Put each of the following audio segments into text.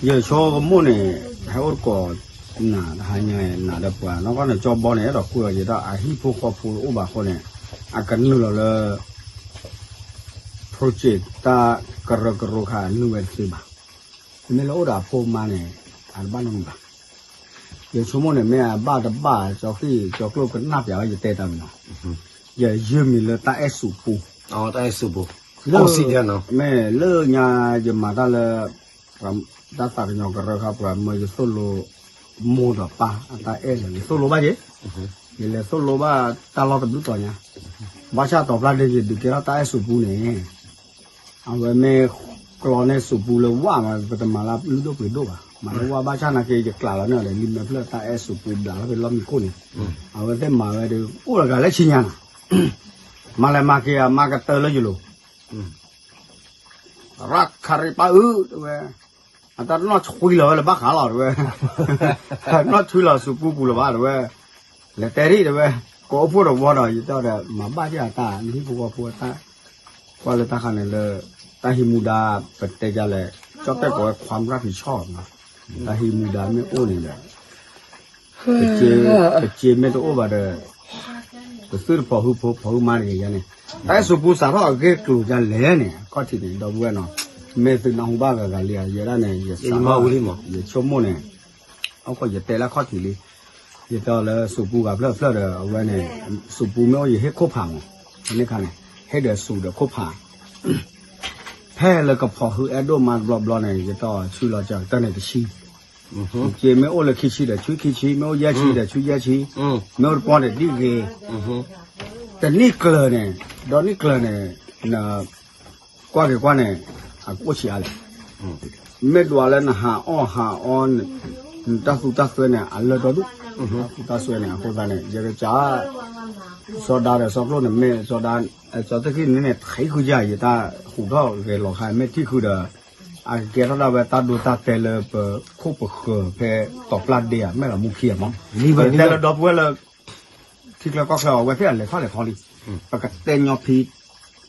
ယဆိကမိၣ်န့ၣ် ဟဲအိၣ်တကိးနၤ တဟါညါနၤဒီးပှၤနီၢ်ကီၢ်န့ၣ် ကၠီဘီန့ၣ် အဲၣ်ဒိးကွံာ်အီၤယဲဒၣ်အဟံၣ်ဖိဃီဖိအိၣ်ဘၣ်အဃိန့ၣ် အကနုာ်လီၤလၢ project တၢ်ကရၢကရိခါနုာ်ဝဲတသ့ဘၣ်. မ့ၢ်လၢအိၣ်ဒီးအဖိမါန့ၣ် အတဘၣ်နီတမံၤဘၣ်. ယဆိကမိၣ်န့ၣ် မ့ၢ်အဘၣ်တဘၣ် ကၠီဃံၣ်ကၠီကျိၣ်ကနၣ်ပျးဝဲ ယတဲတၢ်မနီၤ, ယယုၢ်မံၤလၢတၢ်အဲၣ်စူးပူ တၢ်အဲၣ်စူးပူ မ့ၢ်လၢညါယမၤတၢ်လၢ တၢ်သးကညီၤကရၢခါ ပှၤမၢယသိၣ်လိမိၢ်ဒီးပၢ်အတၢ်အဲၣ်န့ၣ် ယသိၣ်လိဘၣ်က့ၤ, ယလဲၤသိၣ်လိဘၣ်တၢ်လီၢ်တဘျုးတီၤညါ, ဘၣ်ဆၣ်တီၤဖျါဒ့ ယဒုးကဲထီၣ်တၢ်အဲၣ်စူးပူန့ၣ် အဝဲမ့ၢ်ကျီန့ၢ်စူးပူလၢဝၣ်မး ပတမၤလၢလုၢ်ဒိၣ်ပှ့ၤဒိၣ်ဘၣ်, မၤလၢဝၣ်ဘၣ်ဆၣ်နာ်က့ ယကျးလီၤန့ၢ်အီၤဒီး လံာ်မဲာ်ဖျၢၣ်တၢ်အဲၣ်စူးပူဘျးလီၤဖဲလီၢ်မံခိၣ်န့ၣ်, အဝဲသ့ၣ်မၤဝဲဒီး အိၣ်တဂၤလၢဆ့ညါနီၤ, မၤလဲၤမၤက့ၤအမါကတၢၢ်လၢယလိၤ ရခရံပၢ်အု တဲဝဲ, အတၢ်တနီၣ်ဆွံလီၤဝဲလၢဘၣ်ဃးလီၤ တဲဝဲ, နီၣ်ဆွံလီၤစူးပူပူၤလၢၤဘၣ် တဲဝဲ, လဲၤတဲဒံး တဲဝဲ, ကအိၣ်ဖှိၣ်တဝီဒီး ယတဲဒီး မၤဘၣ်က့ၤအတၢ် နဟံၣ်ဖိဃီဖိအတၢ် ကွၢ်လၢတၢ်ဃါန့ၣ်လၢ တၢ်ဟံးမူဒါ ပတဲဒ်လဲၣ် ကၠီၣ်တဲၣ်ကိးဝဲ ความรับผิดชอบ နီၤ, တၢ်ဟံးမူဒါမ့ၢ်အိၣ်န့ၣ်ဒီး ပစ့မ့ၢ်တအိၣ်ဘၣ်ဒီး ပသုတဖိးဟုဖိ ဖိးဟုမါတဂ့ၤယါန့ၣ်, တၢ်အဲၣ်စူးပူစးထီၣ်အဂ့ၢ်ကျိၤဒ်လဲၣ်န့ၣ် အခီၣ်ထံးန့ၣ် ဒီပုၢ်ဝဲၢ်နီၤ, မ့ၢ်သုနၢ်ဟူဘၣ်ဂၤဂၤလံဧါ ယဲဒၣ်န့ၣ် ယစးထီၣ် ယဆိကမိၣ်န့ၣ် အဃိယတဲလၢအခီၣ်ထံးလံ, ယတဲလၢစူးပူဂၤဖျၢၣ်ဖျၢၣ်ဒီး အဝဲန့ၣ် စူးပူမ့ၢ်အိၣ်ယဟ့ၣ်ခိၣ်ဖးမး, န့ၣ်ခါန့ၣ် ဟ့ၣ်ဒီးစူးဒီးခိၣ်ဖး ဖဲလၢကဖိးဟုအဲၣ်ဒိၣ်မးတဘျီဘျီန့ၣ် ယတဲအီၤ ဆွံလီၤစှၤကတၢၢ်န့ၣ်တဆံ, က့မ့ၢ်အိၣ်လၢခံဆံဒီး ဆွံခံဆံ, မ့ၢ်အိၣ်ယဲၢ်ဆံဒီး ဆွံယဲၢ်ဆံ, မ့ၢ်အိၣ်တပီၢ်န့ၣ်ဒ်ဂ့ၤ, တနံၣ်ကျၢၤန့ၣ် ဒီးနံၣ်ကျၢၤန့ၣ် န ကွၢ်က့ၤကွၢ်န့ၣ် အကအိၣ်ဆံးအါလဲၣ်, မ့ၢ်ဒွးလၢနဟးအီၣ်ဟးအီ နတၢ်သူတၢ်စွဲန့ၣ် အလၢတီဒူၣ်, တၢ်သူတၢ်စွဲန့ၣ် အဃိသတးန့ၣ် ယကစး စီၤဒါဒီးစီၤကျိၣ်န့ၣ် မ့ၢ်စီၤဒါ စီၤသ့ၣ်ခံန့ၣ်န့ၣ် ထံဃုယၤ ယတၢ်ဟူးထီၣ်ဂဲၤလီၤခါ မ့ၢ်ထံၣ်ဃုဒီး အကကဲထီၣ်ဒၣ်ဝဲတၢ်ဒိတၢ်တဲာ်လၢပခိၣ်ပဃၢၤဖဲတီၤပျၢ်ဒ့ဧါ မဲာ်လီၤမူခံဧါမး, ပတဲလၢဒီပုၢ်ဝဲၢ်လၢ ထံချၢကီၢ်ချၢအဝဲသ့ၣ်အလဲၤထီၣ်လဲၤထီလံ, ပကတဲညီဖံ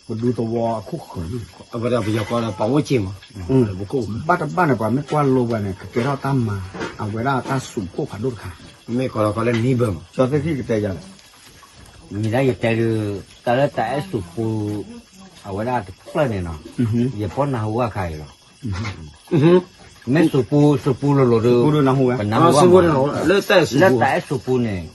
ပဒူသဝီအခိၣ်ဃၢၤန့ၣ် အဝဲဒၣ်ပယီၤကီၢ်လၢပှၤအိၣ်က့ၢ်မး, ဘၣ်တဘၣ်န့ၣ် ပှၤမ့ၢ်ကွၢ်လိပှၤန့ၣ် ကကဲထီၣ်တၢ်မၤ အဝဲဒၣ်တၢ်စူးဖှိၣ်ဖးဒိၣ်တခါ, မ့ၢ်ကီးလီၤကီးလၢ neighbor မး, ကၠီသ့ၣ်ခံကတဲယၤလဲၣ်, မ့ၢ်ဒၣ်ယတဲဒုး တၢ်လၢတၢ်အဲၣ်စူးပူ အဝဲဒၣ်တဖျၢၣ်န့ၣ်နီၤ, ယပီနၢ်ဟူဘၣ်ခါအံၤလီၤ, မ့ၢ်စူးပူ စူးပူလိၤလိၤဒုး ပနၢ်ဟူဘၣ်မး, လၢတၢ်အဲၣ်စူးပူန့ၣ်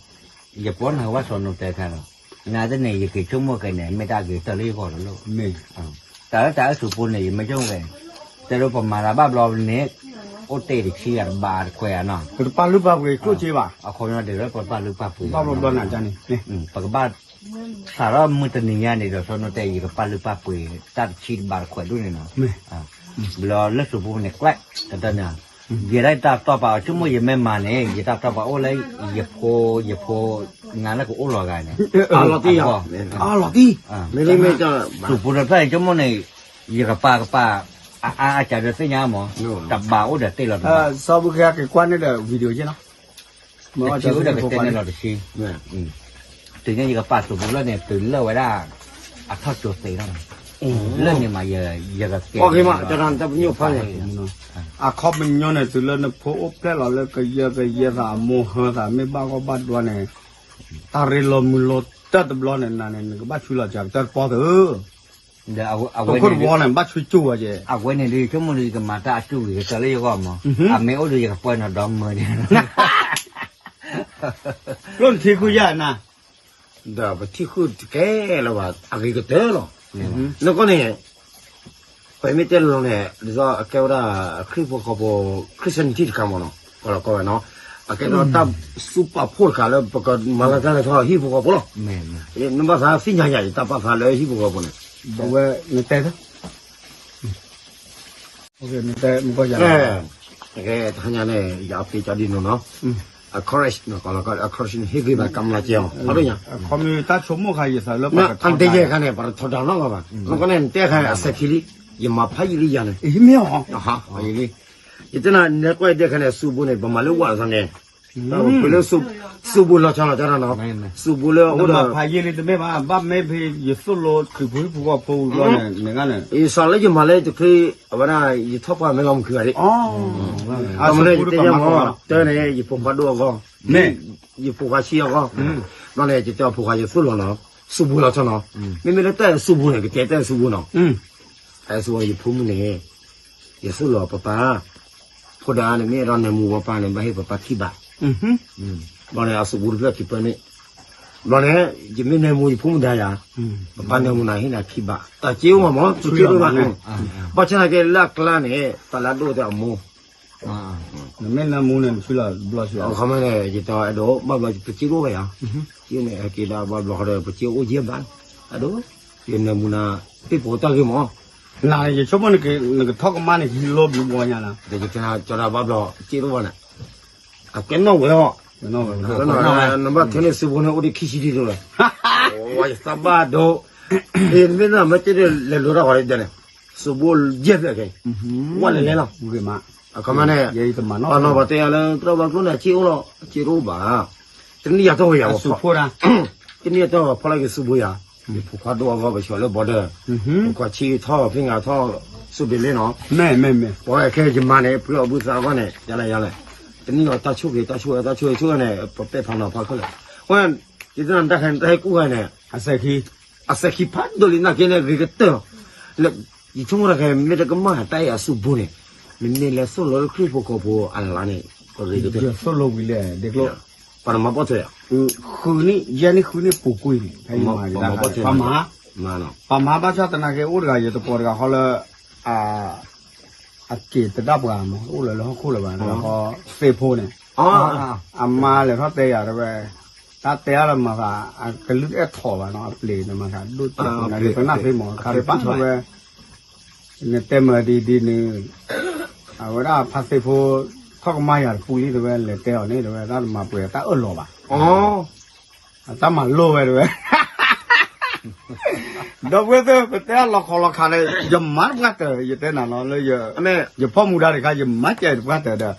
ယပီနၢ်ဟူဘၣ်စီၤနိတဲခါလီၤ, နာ်သ့ၣ်န့ၣ် ယက့ၤဆိကမိၣ်က့ၤန့ၣ် မ့ၢ်တၢ်ဂ့ၤတၢ်လၢယဂီၢ်တလိၣ်, တၢ်လၢတၢ်အဲၣ်စူးပူန့ၣ် ယမ့ၢ်ဆိကမိၣ်က့ၤ တဲဒိပမၤတၢ်ဘၣ်ဘျီန့ၣ် အိၣ်တ့ၢ်တဆံဂၤတဘးတခွဲးဧါနီၤ, ပတပာ်လုၢ်ပာ်ပှ့ၤကျိၣ်စ့ဘၣ်, အခီပညီဒ်လၢပတပာ်လုၢ်ပာ်ပှ့ၤဘၣ်ဘျီဘျီန့ၣ်န့ၣ်, ပကဘၣ် စးထီၣ်မုၢ်တနံၤညါန့ၣ်ဒီး စီၤနိတဲ ယကပာ်လုၢ်ပာ်ပှ့ၤ တၢ်တဆံတဘးတခွဲးဒူၣ်န့ၣ်နီၤ, ဘျီလၢစူးပူန့ၣ် ကျဲ ကတၢၢ်န့ၣ် ယဲဒၣ်တၢ်တီၢ်ပာ်အီၤ ဆိကမိၣ်ယမ့ၢ်မၤန့ၣ် ယတၢ်တီၢ်ပာ်အိၣ်လၢ ယဖိ ယဖိ နၤလၢကအိၣ်လီၤဂၤန့ၣ်, အလီၤတံၢ်, အလီၤတံၢ်, မ့မ့ၢ် စူးပူတဖျၢၣ်န့ၣ် ဆိကမိၣ်န့ၣ် ယကပာ်ကပာ် အအါအစှၤဒီးသ့ၣ်ညါမး, တဘးအိၣ်ဒီးတ့ၢ်လီၤတဘး, စီၤဘူက့ၤက့ၤကွၢ်န့ၣ်ဒီး video က့နီၤ, တဆံအိၣ်ဒီးကတဲန့ၣ်လီၤတဆံ, တုၤန့ၣ်ယကပာ်စူးပူလၢန့ၣ် တုၤလၢဝဲဒၣ် အထီၣ်ကၠိသ့လီၤ, လၢန့ၣ်မး ယကကဲ, အခီပညီန့ၣ် တုၤလၢနဖိအိၣ်ဖျဲၣ်လီၤလၢကယၢကယဲသး အမိၢ်ဟၢသးမ့ၢ်ဘၣ်ဂီၢ်ဘၣ်ဒွါန့ၣ်, တၢ်ရ့လိာ်မုာ်လိာ်တၢၢ်တဘျီန့ၣ် နၤန့ၣ် နကဘၣ်ဆွံလီၤစှၤကတၢၢ်တပီၢ်သု, ဒီးအဝဲန့ၣ် ဘၣ်ဆွံကၠူဝဲက့ၤ, အဝဲန့ၣ်ဒုး ဆိကမိၣ်ဒုး ယကမၤတၢ်အကၠူဝဲၤကတၢၢ်လၢယဂီၢ်မး, အမ့ၢ်အိၣ်ဒုး ယကပှဲၤနီၤဒီမၢန့ၣ် ကျိၣ်နထံဃုယၤနၤ, ဒီးပထံၣ်ဃုာ်တကဲလၢၤဘၣ် အဂ့ၤကတၢၢ်လီၤ, နကီၢ်န့ၣ် ပမ့ၢ်တဲလီၤန့ၣ် ဒ်သိးအကဲဝဲဒၣ် ခရံာ်ဖိဃီဖိ Christianity တခါမးနီၤ, ကီးလီၤကီးဝဲနီၤ, အကဲထီၣ်တၢ်စူးပာ်ဖှိၣ်တခါလၢ ပကမၤလၢတၢ်လဲၤထီၣ်ဟံၣ်ဖိဃီဖိလီၤ, နဘၣ်သးသ့ၣ်ညါယၤ ယတၢ်ပာ်သးလၢဟံၣ်ဖိဃီဖိန့ၣ်, အဝဲနတဲ တဟါညါန့ၣ် ယအပ့ၤကၠီဒ်နီၤနီၤ, အ courage နီၤ ကီးလီၤကီး အ courage န့ၣ် ဟ့ၣ်ဂံၢ်ဘါကမျၢၢ်ကဲအီၤ အါဒိၣ်ညါ, တၢ်ဆိကမိၣ်ခါ ယသးလၢ အတဲယဲၢ်ခါန့ၣ် ပတထီဒါနီတဂၤဘၣ်, နကီၢ်န့ၣ် နတဲခါန့ၣ် အစဲးခံလံ, ယမၤဖးယံာ်လံယၤန့ၣ်, မ့ၢ်အီၤ, ယတဲနၤ နကွၢ်ယတဲခါန့ၣ် စူးပူန့ၣ် ပမၤလၢဝၣ်သးန့ၣ်, ပလၢစူး စူးပူၤလီၤဆီလီၤတၢ်နီၤ, စူးပူၤလၢအအိၣ်ဒီး ဖးယံာ်လံတမ့ၢ်ဘၣ်, ဘၣ်မ့ၢ်ဖဲယသိၣ်လိခရံာ်ဖိဟံၣ်ဖိဃီဖိဝံၤဘျီန့ၣ်, န့ၣ်ဂၤန့ၣ်, ယစးလၢယမၤလၢတချုး, အဝဲဒၣ် ယထီၣ်ပှၢ်မ့ၢ်လီၤမုၢ်ခုၣ်ဂၤဒၣ်, တမ့ၢ်န့ၣ် ယတဲယမၤ, တၢ်န့ၣ် ယဖိခွါဒိၣ်အဂီၢ်, ယဖိခွါဆံးအဂီၢ်, ဘျီန့ၣ် ယတဲအဖိခွါယသိၣ်လိနီၤ, စူးပူၤလီၤဆီနီၤ, မ့မ့ၢ်လၢတၢ်စူးပူၤန့ၣ် ကတဲတၢ်စူးပူၤနီၤ, တၢ်စူးပူၤ ယဖိမုၣ်န့ၣ် ယသိၣ်လိပၢ်ပၢ်, ဖိဒါန့ၣ်မ့ၢ်အဲၣ်ဒိးနၢမူပၢ်ပၢ်န့ၣ် ဘၣ်ဟ့ၣ်ပၢ်ပၢ်ခံဘး, ဘျီန့ၣ် အစူးပူၤတဖျၢၣ်ခံပၢၢ်န့ၣ်, ဘျီန့ၣ် ယမ့ၢ်နၢမူယဖိမုၣ်ဒါယၤ, ပၢ်ပၢ်နၢမူနၤဟ့ၣ်နၤခံဘး, တၢ်စ့အိၣ်မးမး တစ့အိၣ်ဘၣ်, ဘၣ်ဆၣ်သနာ်က့လၢအကျါန့ၣ် တၢ်လၢအဒိၣ်တၢ်အမိၢ် နမ့ၢ်နၢမူန့ၣ် နဆူလီၤဘျီဆူလီၤ, အခီမ့ၢ်န့ၣ် ယတဲအဲၣ်ဒိးဘၣ်ဘျီ ပစ့အိၣ်ဝဲယၤ, စ့န့ၣ် ဟဲက့ၤဒီးဘၣ်ဘျီဃီဒီး ပစ့အိၣ်ယဲၢ်ဘး, အဲၣ်ဒိး, ယနၢမူနၤ ဟ့ၣ်ပှၤတၢ်ဂ့ၢ်မး, နယဆိကမိၣ်နကထီၣ်ကမၣ်န့ၣ် ဟံးလိဘျုးဘီညါလီၤ, ယတဲကၠီဒီးဘၣ်ဘျီ စ့အိၣ်ဘၣ်န့ၣ်, အကဲနီၣ်ဝဲဟီၣ်, နဘၣ်ခဲန့ၣ်စူးပူၤန့ၣ် အိၣ်ဒံးခံဆံဒံးဒိၣ်လီၤ, ဝဲယသးဘၣ်ဒိ, မ့ၢ်နမ့ၢ်တဲလဲၤလိၤတၢ်ဃီဒ်န့ၣ်, စူးပူၤယဲၢ်ဖျၢၣ်ခဲ, ဝဲလဲၤလဲၤလီၤ, အခီမ့ၢ်န့ၣ်, ပှၤနီၢ်ပှၤတဲယၤလၢ ကြၢးဘၣ်ကျိန့ၣ် အစ့အိၣ်လီၤ အစ့တအိၣ်ဘၣ်, တနံၣ်ယၤတီၢ်ဝဲယၤ, တနံၣ်ယၤတီၢ်ဖီလာ်က့ၤစူးပူၤယၤ, ယဖိခွါဒိၣ်အဂီၢ်ပဆှၢလၢ border, ဖိခွါဆံးထီၣ်ဖံးငါထီၣ်, စူးဘ့းလ့နီၤ, ပဝဲခဲယမၤန့ၣ် ပှၤအဘုသးအဂီၢ်န့ၣ် ယလဲၤယလဲၤ, တနံၣ်အီၤတၢ်ဆိၣ်ဂ့ၤတၢ်ဆိၣ်ဂ့ၤတၢ်ဆိၣ်ဂ့ၤဆိၣ်ဂ့ၤန့ၣ် ပပဲာ်ဖးနီၤဖးခဲလၢာ်, အဃိန့ၣ်, ယတနၢ်တၢ်ခဲန့ၣ် တၢ်ဟဲကူၣ်ဂၤန့ၣ်, အစဲးခံ, အစဲးခံဖးဒိၣ်လံနာ်က့န့ၣ် ဂ့ၤကတၢၢ်လီၤ, ယဆိကမိၣ်တၢ်ခဲ မ့ၢ်တကမၣ်တၢ်အဲၣ်အစူးပူၤန့ၣ်, မ့မ့ၢ်လဲၤသိၣ်လိလၢခရံာ်ဖိကီၢ်ဖိအလါန့ၣ်, ပဂ့ၤကတၢၢ်, သိၣ်လိဝံၤလဲၣ် ဒ့ကျိ, ပှၤတမၤပီၣ်ထွဲ, ဃုနံၣ် ယဲၢ်နံၣ်ဃုနံၣ်ပူၤကွံာ်န့ၣ်, ပှၤမၤ, ပှၤမၤဘၣ်ဆၣ်သနာ်က့အိၣ်တဂၤ ယတကိးတဂၤဃီလၢ အက့ၤတဒၣ်ပှၤမး အိၣ်လၢလၢဟီၣ်ခိၣ်လၢၤဘၣ် သ့ၣ်ဖိန့ၣ်, အမါလဲၤထီၣ်တဲယၤတဝဲ, တၢ်တဲအါလၢမၤသး အကလုၢ်အဲၣ်ထီၣ်ဘၣ်နီၤ အပျ့ၤန့ၣ်မၤသးဒိၣ်တဲာ်ပနၢ်သ့မး ခါတပၢ်ဝဲ, နတဲမၤဒ်ဒ်န့ၣ်, အဝဲဒၣ်ဖါသ့ၣ်ဖိ ထီၣ်ကမၣ်ယၤတပူၤလံတဝဲ လဲၤတဲအီၤန့ၣ်တဝဲ တၢ်တမၤပှဲၤတၢ်အၢၣ်လီၤဘၣ်, အတၢ်မၤလိဝဲတဝဲ ဒီပုၢ်ဝဲၢ်သ့ၣ် ပတဲအလီၤခီလီၤခးဒီး ယမၤတပှၢ်တၢၢ် ယတဲနၤနီၤလၢ ယဖီၣ်မူဒါတခါ ယမၤစဲးတပှၢ်တၢၢ်ဒီး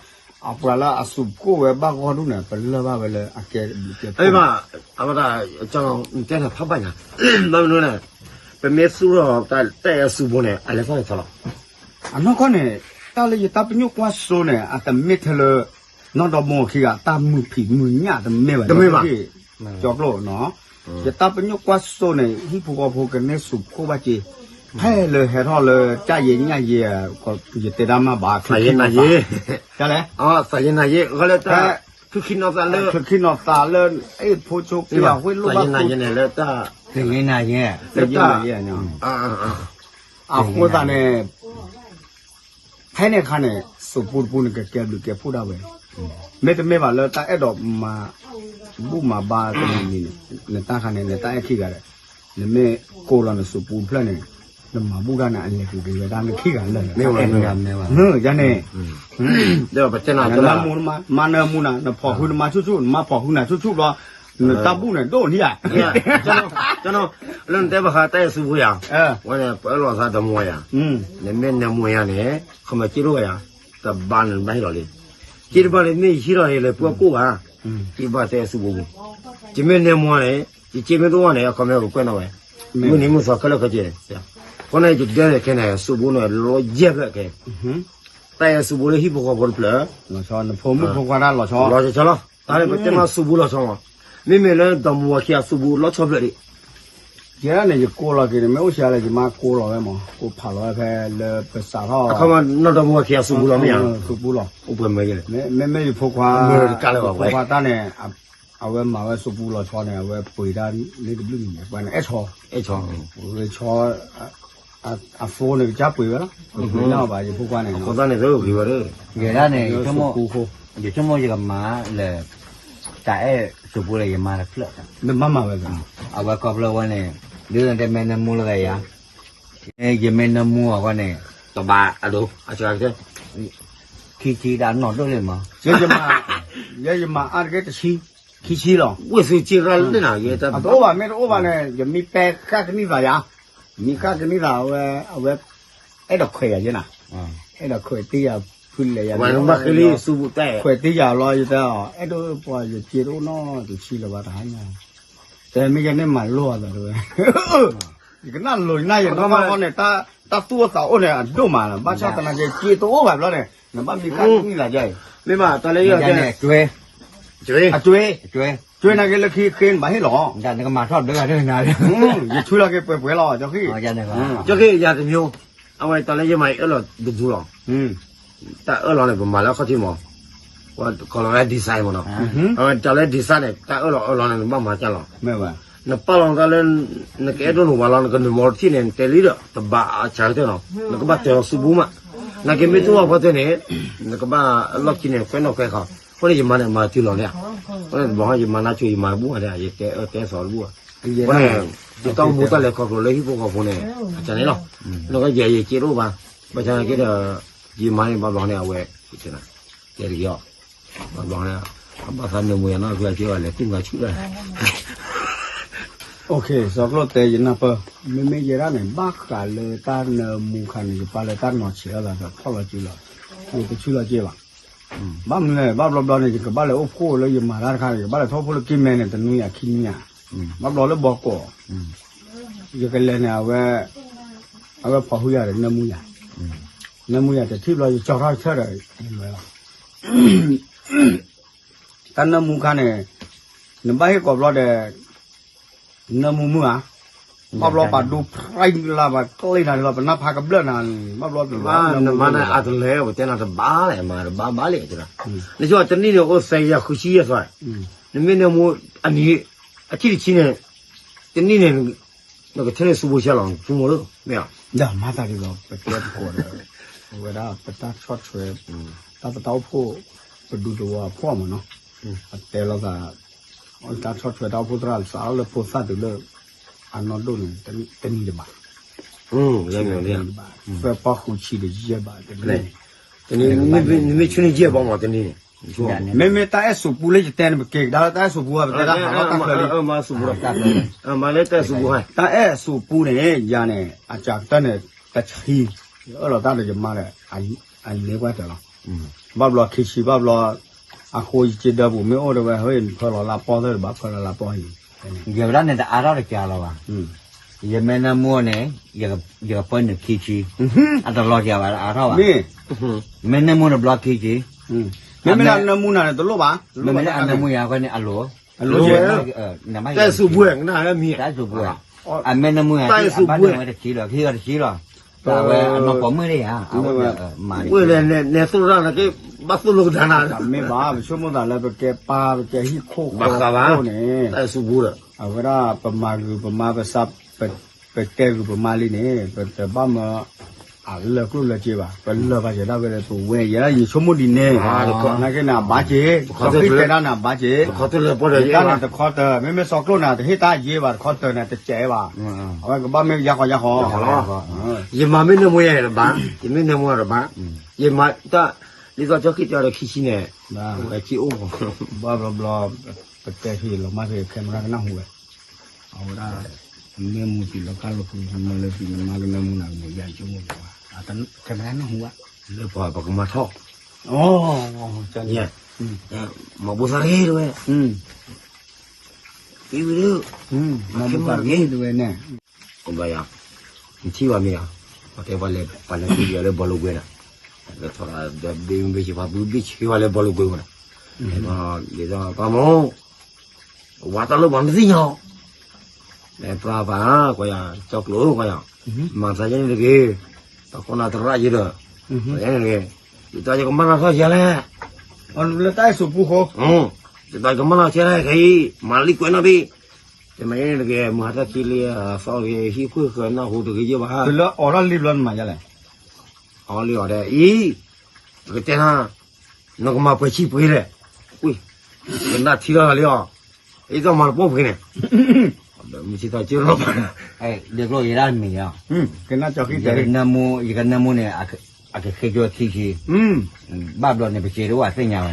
အပှၤလၢအစူးဖှိၣ်ဝဲဘၣ်ဂီၢ်ဒူၣ်န့ၣ် ပလၢၢ်ဘၣ်ဝဲလၢအကဲဘျုးကဲဖှိၣ် အဝဲဒၣ် တဲနၤဖးဘၣ်ညါ ဘၣ်မနုၤလဲၣ် ပမ့ၢ်သူၣ်ထီၣ်တၢ်အဲၣ်အစူးပူၤန့ၣ် အလဲၤထီၣ်လဲၤထီလီၤ အနီၢ်ကီၢ်န့ၣ် တၢ်လၢယတၢ်ပညိၣ်ကွၢ်စိန့ၣ် အတမ့ၢ်ထဲလၢ နီၢ်ဒီမါခံဂၤ တၢ်မုာ်ဖံးမုာ်ညၣ်တမ့ၢ်ဘၣ် တမ့ၢ်ဘၣ် ကၠီကျိၣ်နီၤ ယတၢ်ပညိၣ်ကွၢ်စိန့ၣ် ဟံၣ်ဖိဃီဖိကန့ၢ်စူးဖှိၣ်ဘၣ်က့ၤ ဖဲလၢဟဲထီၣ်လၢတၢ်ယဲၢ်ညၣ်ယဲၢ် ယတဲဒၣ်မးဘၣ် သးယဲၢ်နၤယဲၢ် တၢ်လဲၣ် သးယဲၢ်နၤယဲၢ် ဂီၢ်လၢတၢ် ချုးခံနီၤသးလၢ ချုးခံနီၤသးလၢ အဲၣ်ဖိဆိးက့ အဃ့လိၣ်ဘၣ် သးယဲၢ်နၤယဲၢ်န့ၣ်လၢတၢ် သးယဲၢ်နၤယဲၢ် လၢတၢ် အဃိသတးန့ၣ် ဖဲန့ၣ်အခါန့ၣ် စူးပူၤတပူၤန့ၣ် ကကဲဘျုးကဲဖှိၣ်ဒၣ်ဝဲ မ့တမ့ၢ်ဘၣ်လၢတၢ်အဲၣ်ဒိးမၤဘူၣ်မၤဘါတမံၤမံၤန့ၣ် နတၢ်ခါန့ၣ် နတၢ်အဲၣ်ခံဂၤဒီး နမ့ၢ်ကိးလီၤနစူးပူၤတဖျၢၣ်န့ၣ် နမၤဘူၣ်တၢ်န့ၣ် အလဲၤက့ၤက့ၤဝဲဒၣ်နခံဂၤလၢာ် မ့ၢ်ဝဲ ယၤန့ၣ် နမၤမူနမၤနၢမူနၤ နဖီၣ်ဃုနမၤဆူၣ်ဆူၣ် နမၤဖီၣ်ဃုနၤဆူၣ်ဆူၣ်ဘျီ နတၢ်ဘူၣ်န့ၣ်ဒိၣ်န့ၢ်ဧါ လၢနတဲဘၣ်ဃးတၢ်အဲၣ်စူးပူၤယၤ ဝဲန့ၣ် ပအၢၣ်လီၤသးဒီမါယၤ နမ့ၢ်နၢမူယၤန့ၣ် ခီမ့ၢ်စ့တအိၣ်ဘၣ်ယၤ တဘါန့ၣ်နဘၣ်ဟ့ၣ်လီၤလံ စ့တဘါန့ၣ်မ့ၢ်ယဟ့ၣ်လီၤန့ၣ် လဲၤပှၤကိၢ်ဘၣ် ယဘၣ်တၢ်အဲၣ်စူးပူၤပူၤ ယမ့ၢ်နၢမူန့ၣ် ယစ့မ့ၢ်တအိၣ်န့ၣ် အခီမ့ၢ်ကကွဲၢ်နီၣ်ဝဲ မုၢ်နံၤမုၢ်သီခဲလၢာ်ခဲဆ့ အဃိန့ၣ် ယဒၢန့ၣ်ခဲန့ၣ် စူးပူၤန့ၣ် လီၤယဲၢ်ဖျၢၣ်ခဲ တၢ်အဲၣ်စူးပူၤလၢဟံၣ်ဖိဃီဖိတဖျၢၣ် နဖိမုၣ်ဖိခွါတၢ်လီၤဆီ လီၤဆီလီၤ တၢ်န့ၣ်ပတဲမးစူးပူၤလီၤဆီမး မ့မ့ၢ်လၢဒီမါဝၤခံဂၤစူးပူၤလီၤဆီဖျၢၣ်ဒံး ယဲဒၣ်န့ၣ် ယကိးလီၤက့ၤန့ၣ် မ့ၢ်အိၣ်ဆံးလဲၣ် ယမါကိးလီၤဝဲမး ကိးဖးလီၤဝဲဖဲလၢပစးထီၣ် အခီမ့ၢ်နီၢ်ဒီမါဝၤခံဂၤစူးပူၤလီၤမ့ၢ်ဧါ စူးပူၤလီၤ အိၣ်ပှဲၤမၢယဲၢ် မ့မ့ၢ်ယဖိခွါ ဖိခွါတၢ်န့ၣ် အဝဲမၤဝဲစူးပူၤလီၤဆီန့ၣ် အဝဲပှ့ၤတၢ်လၢတဘျုးမံၤန့ၣ် ပှၤန့ၣ်အဲၣ်ဆီ အဲၣ်ဆီ ဆီ အသိန့ၣ် ကစၢ်ပှ့ၤဝဲလီၤ ပှ့ၤလီၤဘၣ် ယဖိခွါန့ၣ် အဃိသတးန့ၣ် ဂ့ၤဝဲ ယဲဒၣ်န့ၣ် ယဆိကမိၣ်ယကမၤလၢ တၢ်အဲၣ်စူးပူၤလၢယမါတဖျၢၣ် နမၤမၤဝဲ အဝဲခီဖျိဝဲန့ၣ် ဒ်သိးတဲမ့ၢ်နၢမူလၢဂၤယၤ ယမ့ၢ်နၢမူအဃိန့ၣ် တဘါအဒိ ခံဆံဒၣ်နီၢ်ဒိၣ်လံမး ယဲယမၤအါတက့ၢ်တဆံ ခံဆံလီၤ ဝ့ၢ်သုစ့ရၢ်လၢန့ၣ် အတအိၣ်ဘၣ် မ့ၢ်တအိၣ်ဘၣ်န့ၣ် ယမ့ၢ်ပဲဃၣ်ကနံၣ်သးယၤ မ့ၢ်ဃၣ်ကနံၣ်သး အဝဲ အဝဲ အဲၣ်ဒိးခွဲးယၤယဲနၤ အဲၣ်ဒိးခွဲးတ့ယၤ ဝဲဘၣ်ဃ့လံ ဆူဘူးတဲ ခွဲးတ့ၢ်ယၤလီၤ ယတဲအီၤ အဲၣ်ဒိးပှၤယစ့တအိၣ်နီတဆံလၢၤဘၣ်တဟါညါ, တဲမ့ၢ်ယဲန့ၣ်မၤလိအသးတဝဲ, ယကနၣ်လိၤနၢ်ယနီၢ်ဘၣ်ဃီန့ၣ်, တၢ်သူၣ်အိၣ်သးအိၣ်န့ၣ် အဒိၣ်မးလီၤ, ဘၣ်ဆၣ်သနာ်က့ စ့တအိၣ်ဘၣ်ဘျီန့ၣ် နဘၣ်မံကၣ်မံသးယဲအံၤ, မ့ၢ်ဘၣ်တၢ်လၢယဲန့ၣ် အကၠွ့, အကၠွ့, ကၠွ့နာ်က့လၢခံဃ့နဘၣ်ဟ့ၣ်လီၤ, နကမၤထီၣ်ဒၢဂၤဒၢနၤ, ယထုးလီၤက့ၤပှဲၤပှဲၤလီၤ ကၠီဃံ, အဝဲတၢ်လၢယမၤအၢၣ်လီၤတဒူလီၤ တၢ်အၢၣ်လီၤန့ၣ် ပမၤလၢအခီၣ်ထံးမး, ပှၤကိးလီၤဝဲ design မးနီၤ, အဝဲတၢ်လၢ design န့ၣ် တၢ်အၢၣ်လီၤအၢၣ်လီၤန့ၣ် နဘၣ်မၤကၢ်လီၤ, နပာ်လီၤတၢ်လၢ နကအဲၣ်ဒိးနဝၤလီၤ နကနၢၤမီၤတထံၣ်န့ၣ် နတဲလံဒီး တဘၣ်အဆၢကတၢၢ်နီၤ, နကဘၣ်တဲအီၤဆူဘူးမး, နာ်က့မ့ၢ်တအိၣ်ဖီတၢၢ်န့ၣ် နကဘၣ်အလီၢ်ခံန့ၣ် ကွဲးနီၣ်ကွဲးဃီ, အဃိန့ၣ်ယမၤန့ၣ် မၤတုၤလီၤန့ၣ်, အဃိန့ၣ်တဘျီယမၤနၢ်ကၠိ ယမၤတဘူၣ်ဘၣ်ဒီး ယတဲအၢတဲသီတဘူၣ်ဘၣ်, အဃိန့ၣ် ယတၢ်အိၣ်မူတၢ်လဲၤခီဖျိလၢဟံၣ်ဖိဃီဖိန့ၣ် အကန့ၣ်လီၤ, နကယဲယစ့တအိၣ်ဘၣ်, ဘၣ်ဆၣ်နာ်က့ဒီး ယမၤန့ၣ်ဘၣ်ဘျီန့ၣ် အဝဲ တဲတဂ့ၤအီၤ, ဘၣ်ဘျီန့ၣ် အဘၣ်သးနၢမူယၤနီၢ်ကျၢၤက့ၤဝဲလဲၤသူၣ်ငါဆူၣ်ဒၣ် စီၤကျိၣ်တဲယနၢ်ပၢၢ်, မ့မ့ၢ်ယဲဒၣ်န့ၣ် ဘၣ်ဃးလၢတၢ်နၢမူခါန့ၣ် ယပၢ်လၢတၢ်နီၤဆဲးအသးဒီးဖီၣ်လီၤစုလီၤ, ယတဆူၣ်လီၤက့ၤဘၣ်, ဘၣ်မနုၤလဲၣ် ဘၣ်ဘျီဘျီန့ၣ် ယကဘၣ်လဲၤအိၣ်ဖှိၣ်လၢယမၤတၢ်တခါန့ၣ် ယကဘၣ်လဲၤထီၣ်ဖှိၣ်လၢက့ၤမဲန့ၣ် တနွံယၤခံနွံယၤ, ဘၣ်ဘျီလၢဘီကိး ယကလဲၤန့ၣ် အဝဲ အဝဲဖီၣ်ဟုယၤဒီးနၢမူယၤ, နၢမူယၤတထံၣ်ဘျီ ယကၠီထီၣ်ဆၢဒီး ယလွဲလီၤ တၢ်နၢမူခါန့ၣ် နဘၣ်ဟ့ၣ်ကိးဘျီဒီး နၢမူမုၢ်ဧါ, ဘၣ်ဘျီပာ်ဒိဖရံလၢ်ဘၣ်ကျ့နၤလီၤ ပနၢ်ဖးကဘျၢၣ်နၤ, ဘၣ်ဘျီနမါန့ၣ် အတလဲၤ ပတဲနၤတဘၣ်လဲၣ် မၤတဘၣ်ဘၣ်လဲၣ်, နဆိတနံၣ်န့ၣ်အိၣ်သၢယၤဃုဆံယဲၢ်သီ, နမ့ၢ်နၢမူ အနံၣ် အထံၣ်တဆံန့ၣ် တနံၣ်န့ၣ် နကထၢန့ၢ်ဆူဘိဆဲလီၤ ဆိကမိၣ်လၢ မ့ၢ်ဧါ, ဒီးမၤသးဒ်သိး ပတဲသကိးဒီး အဝဲဒၣ်ပတၢ်ဆီၣ်ထွဲ တၢ်ပတၢ်အိၣ်ဖှိၣ် ပဒူသဝီအဖှီၣ်မးနီၤ, အတဲလိာ်သး တၢ်ဆီၣ်ထွဲတၢ်အိၣ်ဖှိၣ်သရၣ်စးထီၣ်လၢဖိသၣ်တုၤလၢ အနီၢ်ဒိၣ်န့ၣ် တနံၣ်တဘၣ်, တနံၣ်တဘၣ် သၢပီၢ်ဃုဆံဒီးယဲၢ်ဘၣ်တနံၣ်န့ၣ်, နမ့ၢ်ဆူန့ၢ်ယဲၢ်ဘၣ်မးတနံၣ်န့ၣ်, မ့မ့ၢ်တၢ်အဲၣ်စူးပူလၢယတဲန့ၣ် ပက့ၤကဒါလၢတၢ်အဲၣ်စူးပူဧါ ပတဲတၢ်ဟးလီၤတၢ်ချၢလံ, မၤလၢတၢ်အဲၣ်စူးပူ, တၢ်အဲၣ်စူးပူန့ၣ် ယၤန့ၣ် အစှၤကတၢၢ်န့ၣ် တဆံ, ယအၢၣ်လီၤတၢ်ဒီးယမါဒီး အန့ၢ်ကွၢ်တၢၢ်လီၤ, ဘၣ်ဘျီခံဆံဘၣ်ဘျီ, အဃိယစ့ဒၢပူၤမ့ၢ်အိၣ်ဒီးဝဲ ဟဲနဖၢလီၤလၢပီၢ်သၢဒီးဘၣ်ဖၢလီၤလၢပီၢ်အံၤ, ယဲဝဲဒၣ်န့ၣ်တအါထီၣ်တကးလီၤဘၣ်, ယမ့ၢ်နၢမူန့ၣ်, ယကပၢနုာ်ခံဆံ, အတလီၤကးဘၣ်အါထီၣ်ဘၣ်, မ့ၢ်နၢမူန့ၣ်ဘျီခံဆံ, မ့မ့ၢ်နၢမူနၤန့ၣ်တလိၣ်ဘၣ်, မ့မ့ၢ်နၢမူယၤဃီန့ၣ် အလိၤ, တၢ်အဲၣ်စူးပူ, တၢ်အဲၣ်စူးပူ, အမ့ၢ်နၢမူယၤ အဘၣ်နၢဝဲတဆံလီၤ ခံဂၤတဆံလီၤ, အဝဲအနီၢ်ပိာ်မုၣ်န့ၣ်ဧါ, အဝဲ နဲသိၣ်တၢ်န့ၣ်က့ ဘၣ်သိၣ်လိကဒါနၤ, မ့ၢ်ဘၣ် ပဆိကမိၣ်သးလၢပကဲပၢ်ပကဲဟံၣ်ခိၣ်ဃီခိၣ်န့ၣ်, အဝဲဒၣ်ပမၤဂုာ်ပမၤပသး, ပတဲဂုာ်ပမၤလံန့ၣ် ပတဘၣ်မၢ အလၢာ်ကျိၣ်လၢာ်စ့ဘၣ်, ပလၢာ်ဘၣ်စၢၤဒၣ်ဝဲလၢပဝဲယဲဒၣ်ယဆိကမိၣ်ဒ်န့ၣ်, နာ်က့န့ၣ် အဘၣ်စ့ၢ်, ပခီၣ်ထံၣ်တဲဒၣ်န့ၣ် အဘၣ်စ့ၢ်, ယတၢ်န့ၣ်တခီတၢၤ, မ့မ့ၢ်စီၤကျိၣ်န့ၣ် တဟ့ၣ်တၢ်ယ့ဘၣ် တခီတၢၤန့ၣ် တစဲးဘၣ်, အဝဲကဘၣ်မ့ၢ်ယါဃီယါဃီ, ယမၤမ့ၢ်နၢမူယၤတဘၣ်, ယမ့ၢ်နၢမူတဘၣ်, ယမၤတၢ်, ဒ်သိးကၠီခံတဲအီၤဒီးခံဆံန့ၣ်, ဝဲခံအိၣ်, ဘၣ်ဘျီဘျီ, ပတဲဖဲလီၤမၢ်ဖဲ camera ကနၢ်ဟူဝဲ အဝဲဒၣ်, မ့ၢ်မူတုၤလီၤကၢ်လီၤပူၤ မၢလၢသုနမါကနၢမူနၤကမိၣ်ယၤဆိကမိၣ်ဘၣ်, ထဲမနၢ်ဟူဘၣ်, လၢပှၤပကမၤထီၣ်, မၤဘူၣ်သးတဂ့ၤတဝဲ, မၤဘူၣ်သးတဂ့ၤတဝဲန့ၣ်, နထံၣ်ဘၣ်မ့ၢ်ဧါ, ပှၤတဲပှၤလဲၤ, ပှၤလဲၤထံၣ်ယၤလၢဘီလိကွဲန့ၣ်, လၢထီၣ်ဒီးဘ့ၣ်မ့ၢ်ဘ့ၣ်ဆ့ပှၤဘုဘ့ၣ်ဆ့ပှၤလၢဘီလိကွဲန့ၣ်, ဒ်သိးပှၤမိၢ် ဝၤတၢ်လၢပှၤမသ့ၣ်ညါ, လဲၤပြၢ်ပှၤ ကွၢ်ယၤ ကၠီကျိၤကွၢ်ယၤ, မၤသးယဲန့ၣ်တဂ့ၤ, ပှၤကိးနၤသရၣ်ယဲဒီး, ယဲန့ၣ်တဂ့ၤ, ယတၢ်ယကမၢ်နၤထီၣ်ယဲလဲၣ်, လၢတၢ်အဲၣ်စူးပူဃိ, ယတၢ်ယကမၢ်နၤထီၣ်ယဲလဲၣ်ခဲအံၤ, မၤလံကွဲးနီၣ်ဘ့ၣ်, တမ့ၢ်ယဲန့ၣ်တဂ့ၤ မုၢ်ဟါတၢ်ခံလံ သီဂ့ၤ ဟံၣ်ခိၣ်ဃၢၤနၢ်ဟူတဂ့ၤယဲဘၣ်, လၢအီၤထီၣ်လံဘျီနမၤယဲလဲၣ်, အီၤလံအီၤဒီးအံၤ, ပကတဲနၤ နကမၤပှဲၤဆံပှ့ၤလဲၣ်, ကနၣ်ထံလီၤလံအီၤ, အံၤတမၤတပိာ်ပှ့ၤန့ၣ်, မုၢ်ဆ့ၣ်ထီၣ်ကၢလီၤ, ဒ်ကျိၤယဲဒၣ်မ့ၢ်ဧါ, ယကနၢမူန့ၣ်, အကဃ့ကၠိခံဆံ, ဘၣ်ဘျီန့ၣ် ပစ့တအိၣ်အသ့ၣ်ညါဝဲ,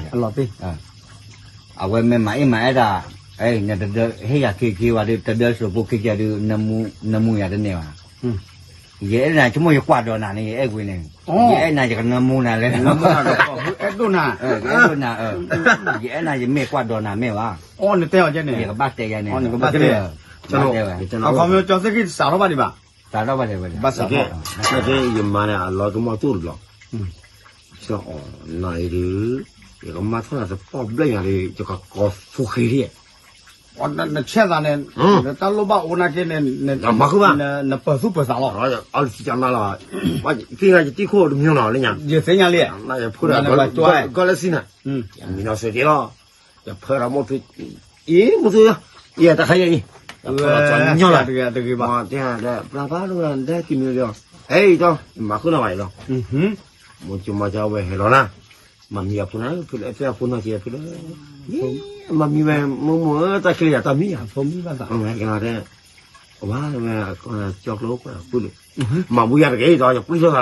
အဝဲမ့ၢ်မၤအ့ၣ်မၤအဲၣ်တၢ်, နတဒၢဟ့ၣ်ယၤခံဆံဝဲဒီး တဒၢစူးပူခံဆံဒီး နၢမူယၤတန့ၢ်ဘၣ်, ယအဲၣ်နၤ ဆိကမိၣ်ယကွၢ်ဒီးနၤန့ၣ် ယအဲၣ်ကွံာ်န့ၣ်, ယအဲၣ်နၤ ယကနၢမူနၤလၢ, အဲၣ်ဒိၣ်နၤ, အဲၣ်ဒိၣ်နၤ, ယအဲၣ်နၤ ယမ့ၢ်ကွၢ်ဒီးနၤမ့ၢ်ဘၣ်, ယကဘၣ်တဲယၤန့ၣ်, အခီပညီ ကၠီသ့ၣ်ခံ တစးထီၣ်ဘၣ်ဒံးဘၣ်, စးထီၣ်ဘၣ်ဒံးဘၣ်, ဘၣ်စးထီၣ်, ယမါန့ၣ် အလီၤကမီၣ်သိၣ်တဘျီ, နအံၤဒုး, ယကမၤထီၣ်နၤတပီၢ်ဘျဲၣ်ညါဒီး ယကကိးဖိဃ့ဒံး နဆဲးသးန့ၣ်, တၢ်လိၣ်ဘၣ်အိၣ်နာ်က့န့ၣ်, မၤဃုာ်ဘၣ်, နပၢၤသူၣ်ပၢၤသးလီၤ, အီလီၤစံၣ်ကၠီနၤလီၤ, သ့ၣ်ညါယတံၢ်ခိၣ်တမံၤနီၤလၢညါ, ယသ့ၣ်ညါလံ, ယဖိဒၣ်, ကီၢ်လၢစံၣ်နၤ, မံနီၤစၢၤက့ၤလီၤ, ယဖၢဒီးမိၢ်ဖု, အံၤ, မိၢ်ဖု, အံၤတခါယဲအံၤ, ယဖၢဒီးကၠီညီလီၤ, တဂ့ၤဘၣ်, ပျၢ်ဖးဒိၣ်ဒီးကံၤမံၤဒီး, ဟဲအံၤဒီး, မၤဃုာ်နီၤဘၣ်အံၤဒီး, မိၢ်ကၠိမၤကၠီဝဲဟဲလီၤနၤ မၤမံအဖိနၤ, ဖဲအဖိနီၢ်က့ၤဖဲလၢ, မၤမံဝဲ, မိၢ်မိၢ်ဧၢ တၢ်ချ့ယၤတၢ်မံယၤ, ကဲ, ဝါဝဲ, ကၠီကျိကွၢ်ပူၤလံ, မၤဘူယၤတက့ၢ်ဒီး ယပှံၢ်ထီၣ်သးလံ,